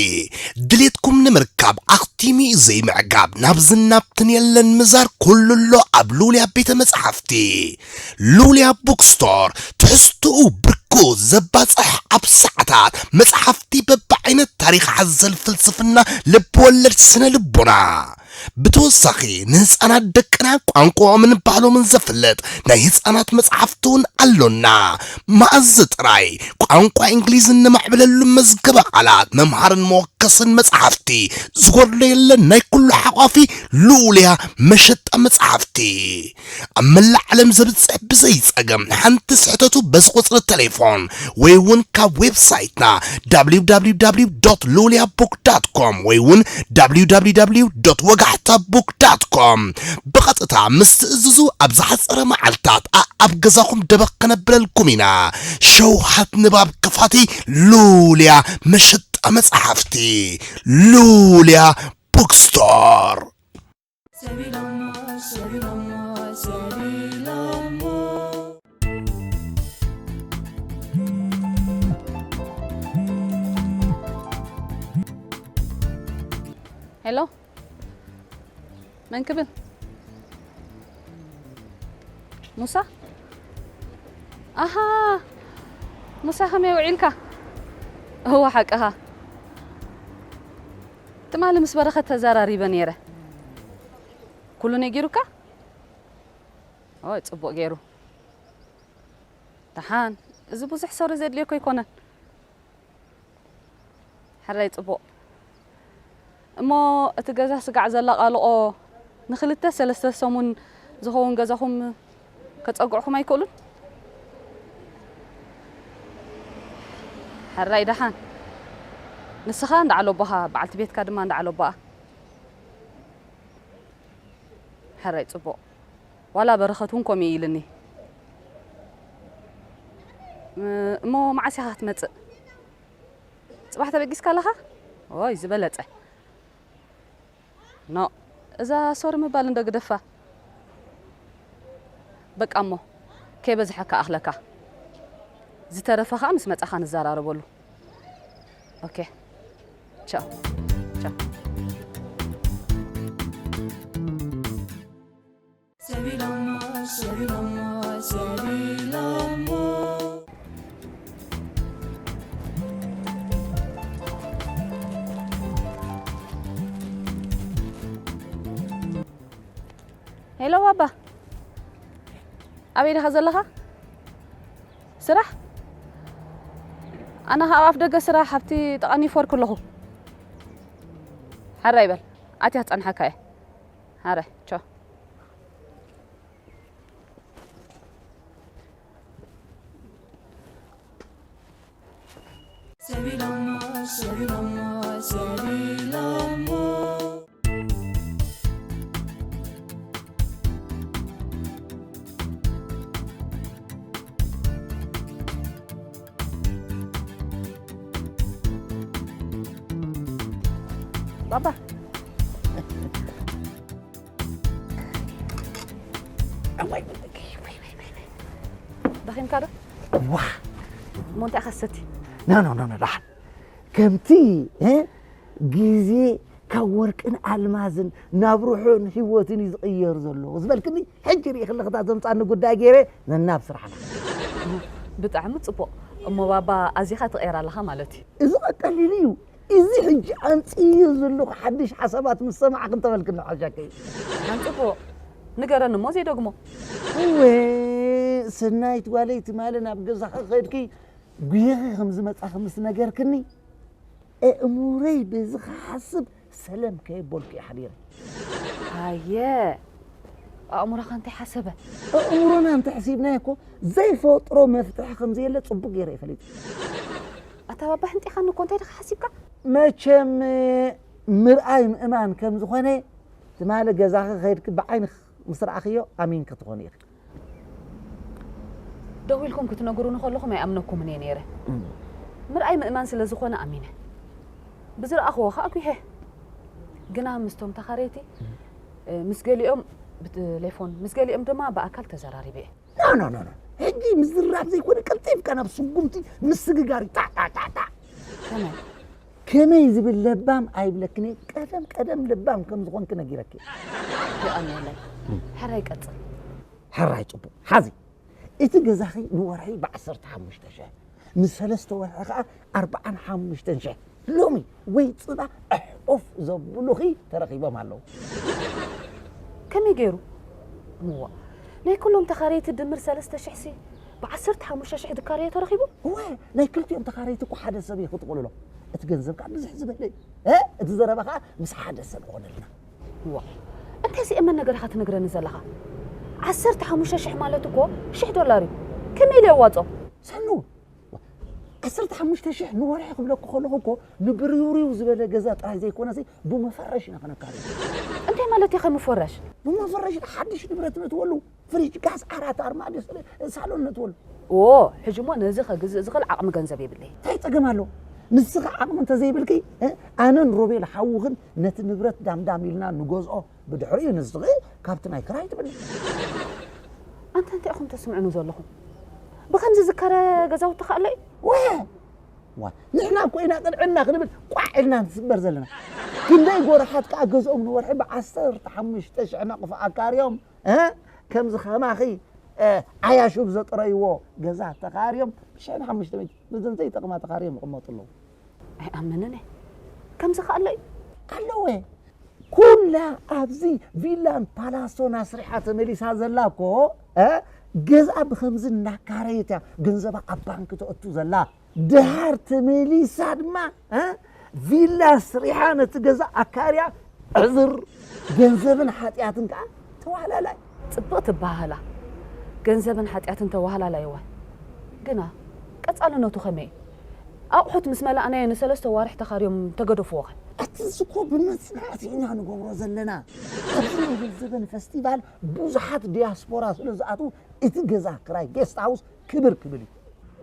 ድሌትኩም ንምርካብ ኣኽቲሙ እዩ ዘይምዕጋብ። ናብዝን ናብትን የለን ምዛር፣ ኩሉ ኣሎ ኣብ ሉልያ ቤተ መጽሓፍቲ። ሉልያ ቡክስቶር፣ ትሕዝትኡ ብርኩ ዘባጽሕ፣ ኣብ ሰዓታት መጽሓፍቲ በብዓይነት፣ ታሪኽ ሓዘል፣ ፍልስፍና፣ ልብወለድ፣ ስነ ልቦና። ብተወሳኺ ንህፃናት ደቅና ቋንቋኦምን ባህሎምን ዘፍልጥ ናይ ህፃናት መጽሓፍቲ እውን ኣሎና። መኣዝ ጥራይ ቋንቋ እንግሊዝ እነማዕብለሉ መዝገበ ቃላት፣ መምሃርን መወከስን መጽሓፍቲ፣ ዝጎድሎ የለን። ናይ ኩሉ ሓቋፊ ሉልያ መሸጣ መጽሓፍቲ። ኣብ መላእ ዓለም ዘብጽሕ ብዘይ ጸገም፣ ሓንቲ ስሕተቱ በዚ ቁጽሪ ቴሌፎን ወይ እውን ካብ ዌብሳይትና www.loliabook.com ወይ እውን www.wagaሕታbook.com ብቐጥታ ምስ ትእዝዙ ኣብ ዝሓጸረ መዓልታት ኣኣብ ገዛኹም ደበኽ ከነብለልኩም ኢና። ሸውሃት ንባብ ክፋቲ ሉልያ መሸጣ መጽሓፍቲ። ሉልያ ቡክስቶር። ሄሎ፣ መን ክብል? ሙሳ? ኣሃ፣ ሙሳ ከመይ ውዒልካ? እወ፣ ሓቅኻ። ትማሊ ምስ በረኸት ተዘራሪበ ነይረ። ኩሉ ነጊሩካ? ኦይ፣ ጽቡቕ ገይሩ። ደሓን፣ እዚ ብዙሕ ሶሪ ዘድልዮ እኮ ኣይኮነን። ሕራይ ጽቡቕ። እሞ እቲ ገዛ ስጋዕ ዘላቓልቖ ንኽልተ ሰለስተ ሰሙን ዝኸውን ገዛኹም ከጸግዕኹም ኣይክእሉን? ሕራይ ደሓን። ንስኻ እንዳ ዓለቦኻ፣ በዓልቲ ቤትካ ድማ እንዳ ዓለቦኣ። ሕራይ ጽቡቕ። ዋላ በረኸት እውን ከምኡ ኢልኒ። እ-፣ እሞ መዓስ ኢኻ ክትመጽእ? ጽባሕ ተበጊስካ ኣለኻ? ኦይ፣ ዝበለጸ። ኖ፣ እዛ ሶሪ ምባል እንዶ ግደፋ። በቃ እሞ፣ ከይበዝሐካ ኣኽለካ። ዝተረፈ ኸኣ ምስ መጻኻ ንዘራረበሉ። ኦኬ። ቻው። ቻው። ሄሎ ባባ፣ ኣበይ ዲኻ ዘለኻ? ስራሕ? ኣነ ኸኣ ኣብ ኣፍ ደገ ስራሕ ኣብቲ ጥቓ ኒውዮርክ ኣለኹ። ሕራይ በል፣ ኣትያ ክጸንሓካ እየ። ሕራይ፣ ቻው። ሰቢሎሞ፣ ሰቢሎሞ፣ ሰቢሎሞ። ባባ። ደኺምካ ዶ? ዋ። እሞ እንታይ ኢኻ ሰቲ? ኖ፣ ኖ፣ ኖ፣ ኖ፣ ደሓን። ከምቲ፣ እ፣ ግዜ ካብ ወርቅን ኣልማዝን ናብ ርሑን ህይወትን እዩ ዝቕየር ዘሎ ዝበልክኒ፣ ሕጂ ርኢኺ ኣለኺ እታ ዘምጻኒ ጉዳይ ገይረ ነናብ ስራሕና። ብጣዕሚ ጽቡቕ። እሞ ባባ ኣዚኻ ትቕየር ኣለኻ ማለት እዩ። እዚ ቀሊል እዩ። እዚ ሕጂ ኣምጽእዮ ዘለኹ ሓድሽ ሓሳባት ምስ ሰማዕኺ እንተበልክኒ ሓሻከይ። ኣን ጽቡቕ። ንገረኒ እሞ ዘይደግሞ። እወ፣ ሰናይት ጓለይ ትማሊ ናብ ገዛኺ ከድኪ ጉየኺ ከም ዝመጻኺ ምስ ነገርክኒ፣ ኣእምሮይ በዚ ክሓስብ ሰለም ከየበልኩ እየ ሓዲረ። ኣየ፣ ኣእምሮኻ እንታይ ሓሰበ? ኣእምሮና እንተሕሲብናዮ እኮ ዘይፈጥሮ መፍትሒ ከም ዘየለ ጽቡቕ ገይረ እየ ፈሊጠ። ኣታ ባባ፣ ሕንጢኻኒ እኮ፣ እንታይ ዲኻ ሓሲብካ? መቸም ምርኣይ ምእማን ከም ዝኾነ ትማሊ ገዛኺ ከይድኪ ብዓይንኺ ምስ ረኣኽዮ ኣሚንኪ ትኾኒ ኢኺ። ደዊልኩም ክትነግሩኒ ከለኹም ኣይኣምነኩምን እየ ነይረ። እም። ምርኣይ ምእማን ስለ ዝኾነ ኣሚነ። ብዝረኣኽዎ ከኣ ጒሄ። ግና ምስቶም ተኻረይቲ፣ እ፣ ምስ ገሊኦም ብቴሌፎን፣ ምስ ገሊኦም ድማ ብኣካል ተዘራሪበ እየ። ኖ፣ ኖ፣ ኖ፣ ኖ። ሕጂ ምዝራብ ዘይኮነ ቀልጢፍካ ናብ ስጉምቲ ምስግጋር እዩ። ታ፣ ታ፣ ታ፣ ታ። ከመይ? ከመይ ዝብል ለባም ኣይብለክን እየ። ቀደም ቀደም ለባም ከም ዝኾንኪ ነጊረኪ። የቐንየለይ። ሕራይ ቀጽል። ሕራይ ጽቡቕ። ሓዚ እቲ ገዛኺ ንወርሒ ብዓሰርተ ሓሙሽተ ሽሕ፣ ንሰለስተ ወርሒ ከኣ ኣርብዓን ሓሙሽተን ሽሕ። ሎሚ ወይ ጽባ ዕሑፍ ዘብሉኺ ተረኺቦም ኣለዉ። ከመይ ገይሩ? እዋ፣ ናይ ኩሎም ተኻረይቲ ድምር ሰለስተ ሽሕ ሲ ብዓሰርተ ሓሙሽተ ሽሕ ድካርዮ ተረኺቡ? እወ፣ ናይ ክልቲኦም ተኻረይቲ እኮ ሓደ ሰብ እዩ ክጥቕልሎ። እቲ ገንዘብ ከኣ ብዝሕ ዝበለ እዩ። እ? እቲ ዘረባ ከኣ ምስ ሓደ ሰብ ይኾነልና። እዋ፣ እንታይ ዝእመን ነገር ኢኻ ትነግረኒ ዘለኻ? ዓሰርተ ሓሙሽተ ሽሕ ማለት እኮ ሽሕ ዶላር እዩ። ከመይ ኢሉ የዋጾ? ሰኑ፣ ዓሰርተ ሓሙሽተ ሽሕ ንወርሒ ክብለኩ ከለኹ እኮ ንብርውሪው ዝበለ ገዛ ጥራይ ዘይኮነሲ ብመፈረሽ ኢና ክነካርዮ። እንታይ ማለት እዩ ከመፈረሽ? ብመፈረሽ ሓድሽ ንብረት ነትወሉ። ፍሪጅ፣ ጋዝ፣ ዓራት፣ ኣርማድዮ፣ ስለ-፣ ሳሎን ነትወሉ። ኦ፣ ሕጂ እሞ ነዚ ከግዝእ ዝኽእል ዓቕሚ ገንዘብ የብለይ። እንታይ ጸገም ኣሎ? ንስኺ ዓቕሚ እንተዘይብልኪ፣ እ፣ ኣነን ሮቤል ሓውኽን ነቲ ንብረት ዳምዳም ኢልና ንገዝኦ፣ ብድሕሪኡ ንስኺ ካብቲ ናይ ክራይ ትብሊ። ኣንታ እንታይ ኢኹም ተስምዑኒ ዘለኹም? ብኸምዚ ዝካረ ገዛውቲ ከ ኣሎ እዩ? ወ-፣ ዋ፣ ንሕና እኮ ኢና ቅንዕና ክንብል ቋዕ ኢልና ንስበር ዘለና። ክንደይ ጎረሓት ከኣ ገዝኦም ንወርሒ ብዓሰርተ ሓሙሽተ ሽሕ ናቕፋ ኣካርዮም፣ እ? ከምዚ ከማኺ፣ እ፣ ዓያሹ ብዘጥረይዎ ገዛ ተኻርዮም ብሽሕን ሓሙሽተ ሚእቲ፣ በዘን ዘይጠቕማ ተኻርዮም ይቕመጡ ኣለዉ። ኣይኣምንን እየ። ከምዚ ከ ኣሎ እዩ? ኣለወ። ኩላ ኣብዚ ቪላን ፓላሶን ኣስሪሓ ተመሊሳ ዘላ እኮ፣ እ፣ ገዝኣ ብኸምዚ እናካረየት እያ ገንዘባ ኣብ ባንክ ተእቱ ዘላ። ድሓር ተመሊሳ ድማ፣ እ፣ ቪላ ኣስሪሓ ነቲ ገዛ ኣካርያ ዕዝር። ገንዘብን ሓጢኣትን ከኣ ተዋህላላይ። ጽብቕቲ ኣበሃህላ። ገንዘብን ሓጢኣትን ተዋህላላይዋ። ግና ቀጻልነቱ ከመይ እዩ? ኣቑሑት ምስ መላእናዮ ንሰለስተ ዋርሕ ተኻርዮም ተገደፍዎ ኸ? እቲ እዚ እኮ ብመጽናዕቲ ኢና ንገብሮ ዘለና። ኣብዚ ናይ ገንዘበን ፈስቲቫል ብዙሓት ዲያስፖራ ስለ ዝኣትዉ እቲ ገዛ ክራይ ጌስት ሃውስ ክብር ክብል እዩ።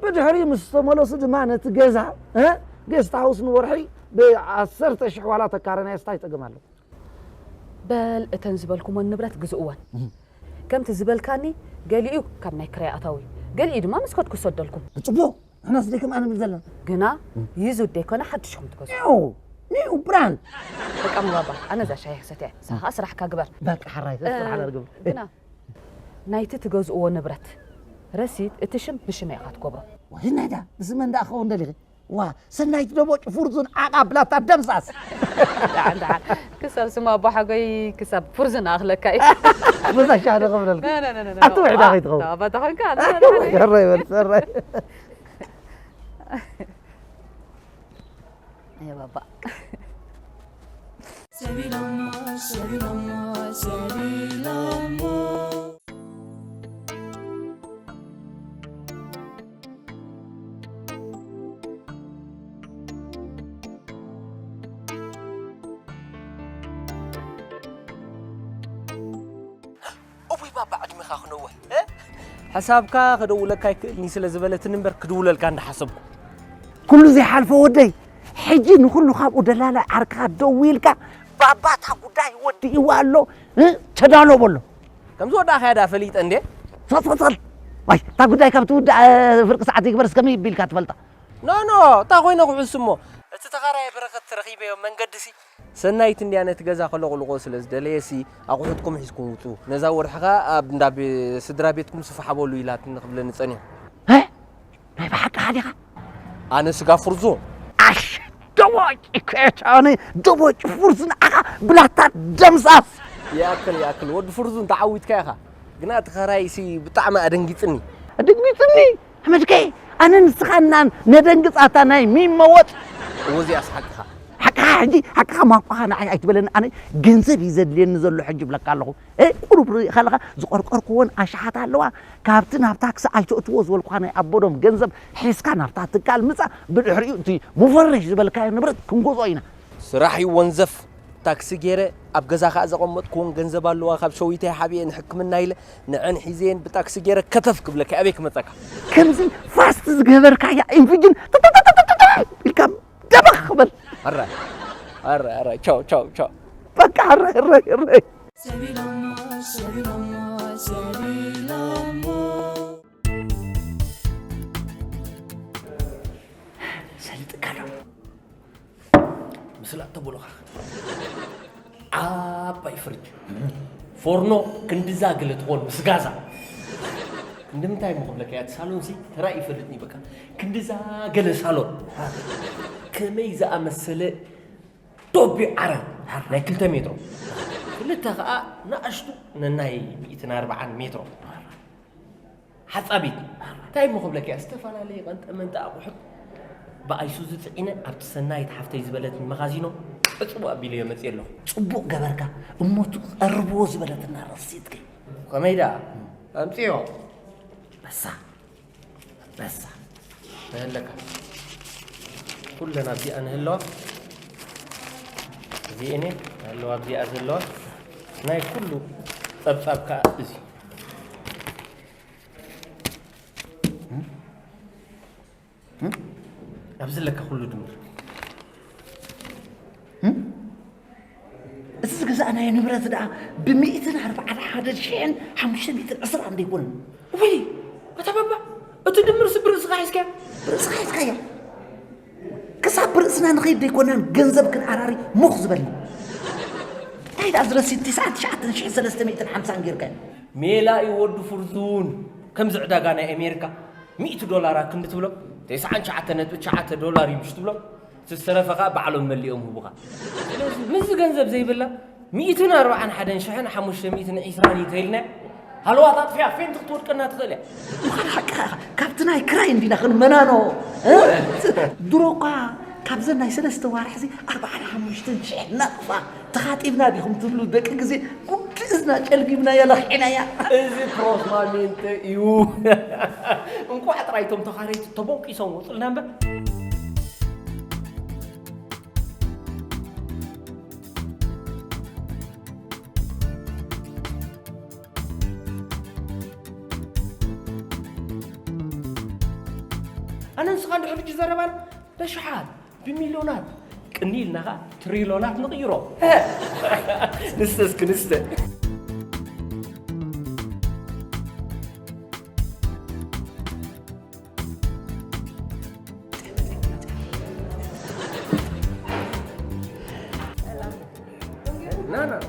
ብድሕሪ ምስ ተመለሱ ድማ ነቲ ገዛ፣ እ፣ ጌስት ሃውስ ንወርሒ ብዓሰርተ ሽሕ ዋላ ተካረናዮ ስታይ ጸገም ኣሎ። በል እተን ዝበልኩሞን ንብረት ግዝእወን። እህ። ከምቲ ዝበልካኒ ገሊኡ ካብ ናይ ክራይ ኣታዊ፣ ገሊኡ ድማ ምስ ከድኩ ክሰደልኩም። ጽቡቕ፣ ንሕናስ ደይ ከም ኣነ ንብል ዘለና። ግና እህ። ዩዝድ ደይኮነ ሓድሽ ኢኹም ትገዝኡ። ኒው፣ ኒው ብራንድ። በቃ መባባ፣ ኣነ እዛ ሻሂ ክሰትያ፣ ንስኻ ከኣ ስራሕካ ግበር። በቃ ሓራይ፣ እ፣ ስራሕ ኣነ ግብር። ግና ናይቲ ትገዝእዎ ንብረት ረሲት እቲ ሽም ብሽመይ ኢኻ ትገብሮ። ወይ ናይዳ፣ ብስመን ደኣ ክኸውን ደሊኺ? ዋ፣ ሰናይት ደቦጭ ፍርዙን ዓቓ ብላታ ደምሳስ። ደሓን፣ ደሓን። ክሳብ ስማ ኣቦሓጎይ ክሳብ ፍርዙን ኣኽለካ እዩ። በዛ ሻሂ ዶ ክብለልኪ? ነ፣ ነ፣ ነ፣ ነ፣ ነ። ኣቲ ውሕዳ ዋ፣ ከይትኸውን። ኣታ፣ ኣታ ኾንካ፣ ነ፣ ነ፣ ነ፣ ነ። ሕራይ በል፣ ሕራይ። ኣየ ባባ። ሰቢሎሞ፣ ሰቢሎሞ፣ ሰቢሎሞ። ባባ ዕድሜኻ ክነውሕ፣ እ? ሕሳብካ ክደውለካ ኣይክእልኒ ስለ ዝበለትኒ እምበር ክድውለልካ እንዳሓሰብኩ። ኩሉ ዘይሓልፎ ወደይ፣ ሕጂ ንኹሉ ካብኡ ደላላይ ዓርክኻ ደዊልካ፣ "ባባ እታ ጉዳይ ወዲእዋ ኣሎ፣ እ? ተዳሎ" በሎ። ከም ዝወዳእካያ ደኣ ፈሊጠ እንዴ? ጸል፣ ጸል፣ ጸል። ዋይ፣ እታ ጉዳይ ካብ ትውዳእ፣ እ፣ ፍርቂ ሰዓት ዘይግበርስ ከመይ ቢልካ ትፈልጣ? ኖ፣ ኖ፣ እንታይ ኮይነ ክሕሱ እሞ? እቲ ተኻራየ በረኸት ረኺበዮ መንገዲ ሲ ሰናይት እንድያ ነቲ ገዛ ከለቑልቖ ስለ ዝደለየ ሲ ኣቑሑትኩም ሒዝኩም ውጹ። ነዛ ወርሒ ኸኣ ኣብ እንዳ ቤ-፣ ስድራ ቤትኩም ስፍሓ በሉ ኢላትኒ ክብለኒ ጸኒሑ። እ? ናይ ብሓቅኻ ዲኻ? ኣነ ስጋ ፍርዙን። ኣሽ፣ ደቦጭ እኮ እያ፣ ኣነ ደቦጭ ፍርዙን፣ ኣኻ ብላታ ደምሳስ። ይኣክል፣ ይኣክል፣ ወዲ ፍርዙን ተዓዊትካ ኢኻ። ግና እቲ ኸራይሲ ብጣዕሚ ኣደንጊጽኒ። ኣደንጊጽኒ? ኣመድከይ፣ ኣነ ንስኻን ንኣን ነደንግጻታ ናይ ሚመወጥ። እወ፣ እዚኣስ ሓቅኻ። ሓቅኻ ሕጂ፣ ሓቅኻ ማቋኻ ንዓይ ኣይትበለኒ። ኣነ ገንዘብ እዩ ዘድልየኒ ዘሎ ሕጂ እብለካ ኣለኹ። እ፣ ቁሩብ ርኢ ከለኻ ዝቆርቆርክዎን ኣሽሓት ኣለዋ። ካብቲ ናብ ታክሲ ኣይተእትዎ ዝበልኩኻ ናይ ኣቦዶም ገንዘብ ሒዝካ ናብታ ትካል ምጻእ፣ ብድሕሪኡ እቲ ሙፈርሽ ዝበልካዮ ንብረት ክንገዝኦ ኢና። ስራሕ እዩ ወንዘፍ። ታክሲ ገይረ ኣብ ገዛ ከኣ ዘቐመጥክዎን ገንዘብ ኣለዋ፣ ካብ ሸዊተይ ሓቢኤ ንሕክምና ኢለ ንዐን ሒዘየን ብታክሲ ገይረ ከተፍ ክብለካ ኣበይ ክመጸካ? ከምዚ ፋስት ዝገበርካያ ኢንፍጅን ኢልካ ደበኽ በል። ኣረ፣ ኣረ፣ ኣረ፣ ቻው፣ ቻው፣ ቻው። በቃ፣ ኣረ፣ ኣረ፣ ኣረ። ሰቢሎሞ፣ ሰቢሎሞ፣ ሰቢሎሞ። ሰሊጥካ ዶ? ምስላ ተቦሎኻ። ዓባይ ፍርጅ። ፎርኖ ክንድዛ ገለ ትኾን ምስ ጋዛ። ክንዲ ምንታይ እሞ ክብለካ እያ፣ እቲ ሳሎንሲ ተራ ይፈልጥኒ በቃ። ክንድዛ ገለ ሳሎን። ከመይ ዝኣመሰለ ዶቢ ዓረን ናይ ክልተ ሜትሮ። ክልተ ኸኣ ንኣሽቱ ነናይ ሚእትን ኣርብዓን ሜትሮ። ሓጻቢት። እንታይ እሞ ክብለካ እያ፣ ዝተፈላለየ ቀንጠ መንጠ ኣቑሑት ብኣይሱዙ ጽዒነ ኣብቲ ሰናይት ሓፍተይ ዝበለትኒ መኻዚኖ ዕጽው ኣቢለዮ መጽየ ኣለኹ። ጽቡቕ ገበርካ። እሞ እቲ ቀርብዎ ዝበለትና ረሲትከ? ከመይ ደኣ? ኣምጽዮ። በሳ። በሳ። ንህለካ። ኩለን ኣብዚኣ ንህለዋ። እዚኤን እየን ኣለዋ ኣብዚኣ ዘለዋ። ናይ ኩሉ ጸብጻብ ከኣ እዚ። ኣብዚ ለካ ኩሉ ድምር። እቲ ዝገዛእናዮ ንብረት ደኣ ብሚእትን ኣርባዓን ሓደን ሽሕን ሓሙሽተ ሚእትን ዕስራ እንዶ ኣይኮነን? ወይ፣ ኣታ ባባ፣ እቲ ድምር ስብ ርእስኻ ሒዝካዮ? ብርእስኻ ሒዝካዮ? ክሳብ ብርእስና ንኸይድ ደይኮናን ገንዘብ ክንኣራሪ ሙኽ ዝበልና። እንታይ ደኣ ዝረሲት ትስዓን ትሽዓተን ሽሕን ሰለስተ ሚእትን ሓምሳን ጌርካዮ? ሜላ እዩ ወዲ ፍርዙን። ከምዚ ዕዳጋ ናይ ኣሜሪካ፣ ሚእቲ ዶላር ክንዲ ትብሎ፣ ተስዓን ትሽዓተን ነጥቢ ትሽዓተ ዶላር እዩ ምሽ ትብሎ፣ እቲ ዝተረፈ ኸኣ ባዕሎም መሊኦም ህቡኻ። ስለዚ ምስዚ ገንዘብ ዘይብላ፣ ሚእትን ኣርባዓን ሓደን ሽሕን ሓሙሽተ ሚእትን ዕስራን እዩ ተይልና፣ ሃለዋት ኣጥፊኣ ፌንት ክትወድቀና ትኽእል እያ። ምዃን ሓቅኻ ኢኻ። ካብቲ ናይ ክራይ እንዲና ክንመናኖ፣ እ? ድሮ እኳ ካብዘን ናይ ሰለስተ ዋርሕዚ ኣርባዓን ሓሙሽተን ሽሕ ናቕፋ ተኻጢብና ዲኹም ትብሉ ደቂ ግዜ፣ ጉዲ እዝና ጨልጊብናያ ለኺዕናያ። እዚ ፕሮስማሜንተ እዩ። እንቋዕ ጥራይ እቶም ተኻረይቲ ተቦንቂሶም ወጹልና እምበር። ኣነ ንስኻ እንድሕር ሕጂ ዘረባና በሽሓት፣ ብሚልዮናት፣ ቅኒ ኢልና ኸኣ ትሪሎናት ንቕይሮ። ንስተስ ክንስተ። ና፣ ና።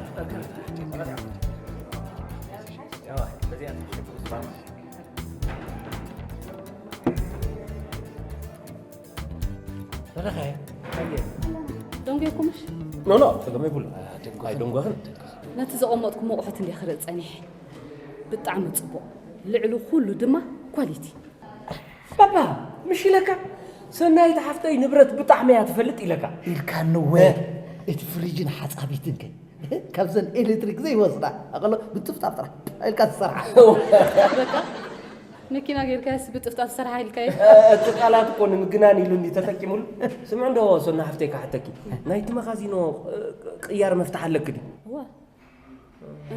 በረኸ፣ ደንጎይኩምሽ? ኖ፣ ኖ፣ ጸገም የብሉ። ኣይደንጎኽን። ነቲ ዘቐመጥኩም ኣቑሑት እንድየ ክርኢ ጸኒሐ። ብጣዕሚ ጽቡቕ። ልዕሊ ኩሉ ድማ ኳሊቲ። ባባ፣ ምሽ ኢለካ? ሰናይት ሓፍተይ ንብረት ብጣዕሚ እያ ትፈልጥ ኢለካ። ኢልካኒ እወ። እ። እቲ ፍሪጅን ሓጻቢትን ከ? ካብዘን ኤሌክትሪክ ዘይወስዳ። ኣቐሎ ብጥፍጣፍ ጥራሕ ኢልካ ትሰርሓ። በቃ፣ መኪና ጌርካስ ብጥፍጣፍ ትሰርሓ ኢልካዮ? እ፣ እቲ ቃላት እኮ ንምግናን ኢሉ እንዲ ተጠቂሙሉ። ስምዒ እንዶ፣ ሶና ሓፍተይ ክሓተኪ። ናይቲ መኻዚኖ፣ እ፣ ቅያር መፍትሕ ኣለኪ ድዩ? እወ። እ፣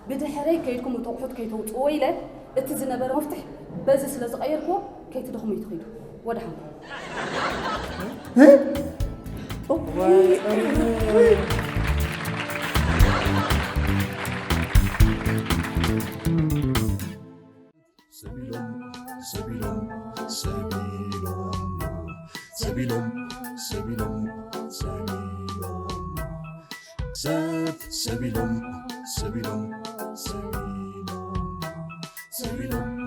ብድሕረይ ከይድኩም እቲ ኣቑሑት ከይተውፅዎ ኢለ እቲ ዝነበረ መፍትሕ በዚ ስለ ዝቐየርክዎ ከይትደኽሙ እዩ ተኺዱ። ወደ ሓንኩም። ሰቢሎም፣ ሰቢሎም፣ ሰቢሎም፣ ሰቢሎም፣ ሰቢሎም፣ ሰቢሎም፣ ሰብ፣ ሰቢሎም፣ ሰቢሎም፣ ሰቢሎም፣ ሰቢሎም፣